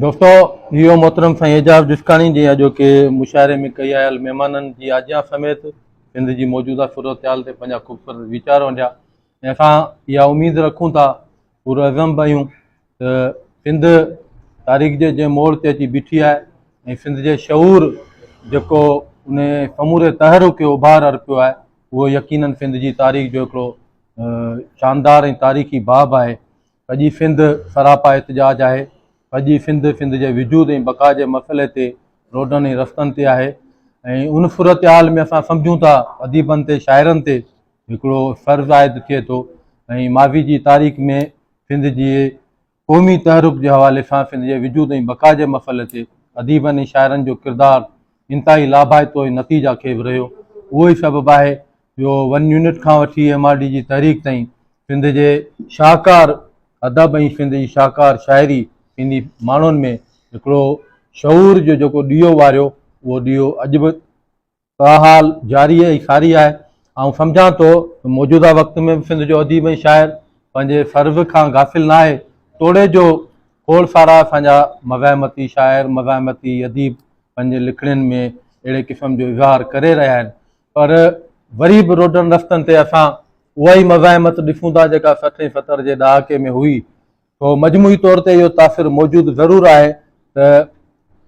دوستو اهو محترم سائين اعجاز جسڪاڻي جي اڄوڪي مشاعري ۾ ڪئي آيل مهمانن جي آجيان سميت سنڌ جي موجوده صورتحال تي پنهنجا خوبصورت ويچار ونڊيا ۽ اسان اها اميد رکون ٿا پرعزم به آهيون ته سنڌ تاريخ جي جنهن موڙ تي اچي بيٺي آهي ۽ سنڌ جي شعور جيڪو ان سموري تحرڪ کي اڀار ارپيو آهي اهو يقينن سنڌ جي تاريخ جو هڪڙو شاندار ۽ تاريخي باب آهي. سڄي سنڌ سراپا احتجاج آهي. سڄي سنڌ سنڌ جي وجود ۽ بقا جي مسئلي تي روڊن ۽ رستن تي آهي ۽ ان صورتحال ۾ اسان سمجهون ٿا اديبن تي شاعرن تي هڪڙو فرض عائد ٿئي ٿو ۽ ماضي جي تاريخ ۾ سنڌ جي قومي تحرڪ جي حوالي سان سنڌ جي وجود ۽ بقا جي مسئلي تي اديبن ۽ شاعرن جو ڪردار انتهائي لاڀائتو ۽ نتيجا خيز رهيو. اهو ئي سبب آهي جو ون يونٽ کان وٺي ايم آر ڊي جي تحريڪ تائين سنڌ جي شاهڪار ادب ۽ سنڌ جي شاهڪار شاعري سنڌي ماڻهن ۾ هڪڙو شعور جو جيڪو ڏيئو ٻاريو اهو ڏيئو اڄ به تاحال جاري ۽ ساري آهي. آئون سمجهان ٿو ته موجوده وقت ۾ به سنڌ جو اديب ۽ شاعر پنهنجي فرض کان غافل ناهي، توڙي جو کوڙ سارا اسان جا مزاحمتي شاعر، مزاحمتي اديب پنهنجي لکڻين ۾ اهڙي قسم جو اظهار ڪري رهيا آهن، پر وري به روڊن رستن تي اسان اها ئي مزاحمت ڏسون ٿا جيڪا 60 ۽ 70 جي ڏهاڪي ۾ هئي. سو مجموعي طور تي اهو تاثر موجود ضرور آهي ته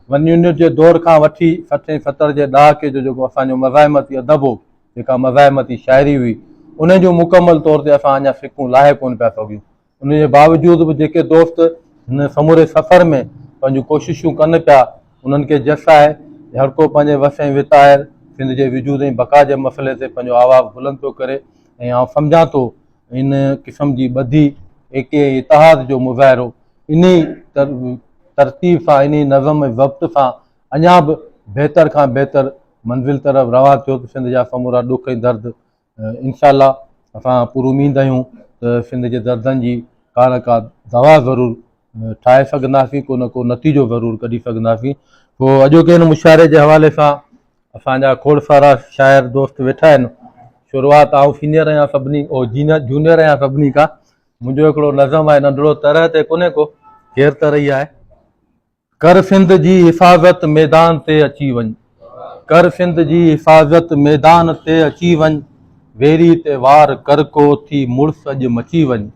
ون يونٽ جي دور کان وٺي 60 ۽ 70 جي ڏهاڪي جو جيڪو اسان جو مزاحمتي ادب هو، جيڪا مزاحمتي شاعري هئي، ان جون مڪمل طور تي اسان اڃا سڪون لاهي ڪونه پيا سگهيون. ان جي باوجود به جيڪي دوست هن سموري سفر ۾ پنهنجون ڪوششون ڪن پيا، انهن کي جس آهي. هر ڪو پنهنجي وس ۽ وت آهر سنڌ جي وجود ۽ بقا جي مسئلي تي پنهنجو آواز بلند پيو ڪري ۽ آئون سمجهان ٿو ان قسم جي ٻڌي، ايڪي ۽ اتحاد جو مظاهرو انهي ترتيب سان، انهي نظم ۽ ضبط سان اڃا به بهتر کان بهتر منزل طرف روان ٿيو ته سنڌ جا سمورا ڏک ۽ درد انشاء الله اسان پر اميد آهيون ته سنڌ جي دردن جي ڪا نه ڪا دوا ضرور ٺاهي سگهنداسين، ڪو نه ڪو نتيجو ضرور ڪڍي سگهنداسين. پوء اڄوڪي هن مشاعري جي حوالي سان اسان جا کوڙ سارا شاعر دوست ويٺا آهن. شروعات آئون سينيئر آهيان سڀني او جونيئر آهيان سڀني کان. منهنجو هڪڙو نظم آهي ننڍڙو طرح تي ڪونهي ڪو غير طرح ئي آهي. ڪر سنڌ جي حفاظت ميدان تي اچي وڃ. ڪر سنڌ جي حفاظت ميدان تي اچي وڃ. ويري تي وار ڪر ڪو ٿي مڙس اڄ مچي وڃ.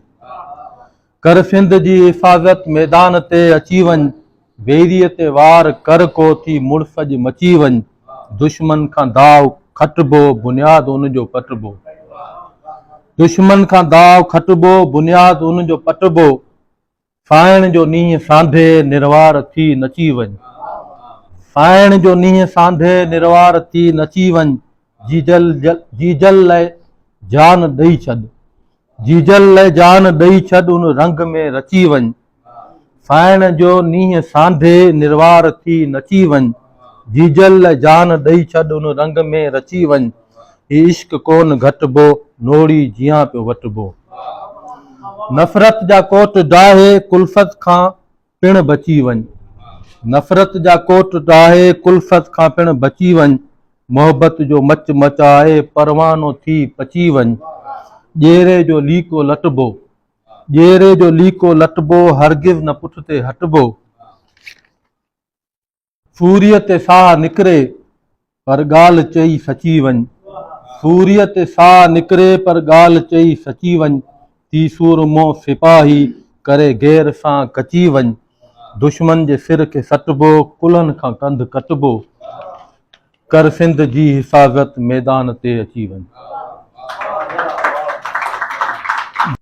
ڪر سنڌ جي حفاظت ميدان تي اچي وڃ. ويريء تي وار ڪر ڪو ٿي مڙس اڄ مچي وڃ. دشمن کان داء کٽبو بنياد ان جو پٽبو. دشمن کان داء کٽبو بنياد ان جو پٽبو. سانئڻ جو نينهن سانڍي نروار ٿي نچي وڃ. سانئڻ جو نينهن سانڍي نروار ٿي نچي وڃ. جيجل جيجل لئه جان ڏئي ڇڏ. جيجل لئه جان ڏئي ڇڏ ان رنگ ۾ رچي وڃ. سانئڻ جو نينهن سانڍي نروار ٿي نچي وڃ. جيجل لئه جان ڏئي ڇڏ ان رنگ ۾ رچي وڃ. هي عشق ڪون گهٽبو، نوڙي جيان پيو وٽبو. نفرت جا ڪوٽ ڊاهي ڪلفت کان پڻ بچي وڃ. نفرت جا ڪوٽ ڊاهي ڪلفت کان پڻ بچي وڃ. محبت جو مچ مچائي پروانو ٿي پچي وڃ. ڄيري جو ليڪو لٽبو. ڄيري جو ليڪو لٽبو، هرگز نه پٺتي هٽبو. سوريء تي ساهه نڪري، پر ڳالهه چئي سچي وڃ. سوريء تي ساهه نڪري، پر ڳالهه چئي سچي وڃ. ٿي سورمو سپاهي، ڪري غير سان ڪچي وڃ. دشمن جي سر کي سٽبو، ڪلهن کان ڪنڌ ڪٽبو. ڪر سنڌ جي حفاظت، ميدان تي اچي وڃ.